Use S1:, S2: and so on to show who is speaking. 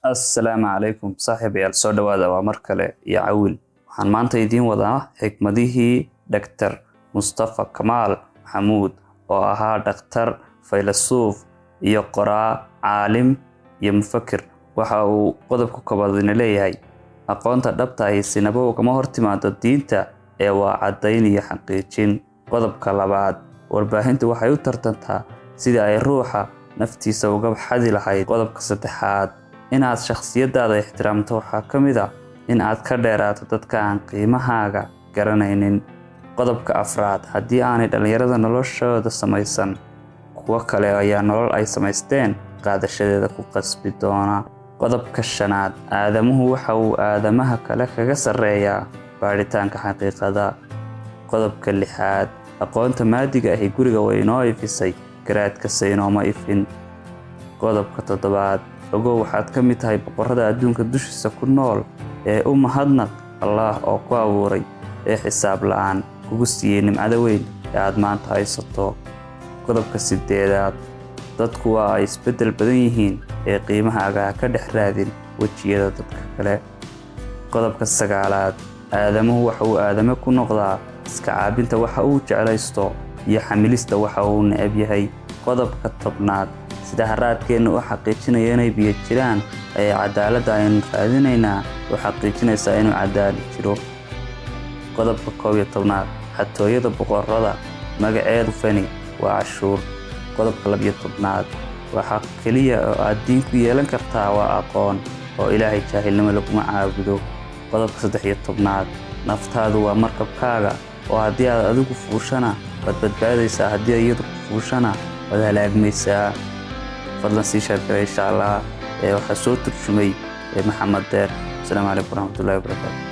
S1: Assalaamu calaykum, saaxiibayaal, soo dhowaada. Waa mar kale iyo Cawil. Waxaan maanta idiin wadaa xikmadihii Dhaktar Mustafa Kamaal Maxamuud, oo ahaa dhakhtar, faylasuuf iyo qoraa, caalim iyo mufakir. Waxa uu qodobka koobaad ina leeyahay: aqoonta dhabta ahi sinaba ugama hor timaado diinta, ee waa caddayn iyo xaqiijin. Qodobka labaad: warbaahintu waxay u tartantaa sidii ay ruuxa naftiisa uga xadi lahayd. Qodobka saddexaad: inaad shakhsiyadaada ixtiraamto waxaa ka mid ah in aad ka dheeraato dadka aan qiimahaaga garanaynin. Qodobka afraad: haddii aanay dhallinyarada noloshooda samaysan, kuwo kale ayaa nolol ay samaysteen qaadashadeeda ku qasbi doona. Qodobka shanaad: aadamuhu waxa uu aadamaha kale kaga sarreeyaa baadhitaanka xaqiiqada. Qodobka lixaad: aqoonta maadiga ahi guriga way inoo ifisay, garaadkase inooma ifin. Qodobka toddobaad: ogow, waxaad ka mid tahay boqorrada adduunka dushiisa ku nool, ee u mahadnaq Allaah oo ku abuuray, ee xisaab la'aan kugu siiyey nimcada weyn ee aad maanta haysato. Qodobka sideedaad: dadku waa ay isbeddel badan yihiin, ee qiimahaaga ha ka dhex raadin wejiyada dadka kale. Qodobka sagaalaad: aadamuhu waxa uu aadame ku noqdaa iska caabinta waxa uu jeclaysto iyo xamilista waxa uu necab yahay. Qodobka 10aad: sida haraadkeenna u xaqiijinaya inay biyo jiraan, ayay cadaaladda aynu raadinaynaa u xaqiijinaysaa inuu cadaalad jiro. Qodobka 11aad: xatooyada boqorrada magaceedu fani waa cashuur. Qodobka 12aad: waxa keliya oo aad diin ku yeelan kartaa waa aqoon, oo Ilaahay jaahilnimo laguma caabudo. Qodobka 13aad: naftaadu waa markabkaaga, oo haddii aad adigu fuushana waad badbaadaysaa, haddii iyadu ku fuushana waad halaagmaysaa. Fadlan sii share garay, insha Allah. Waxaa soo turjumay Maxamed Deer. Asalaamu calaykum waraxmatullahi wabarakaatu.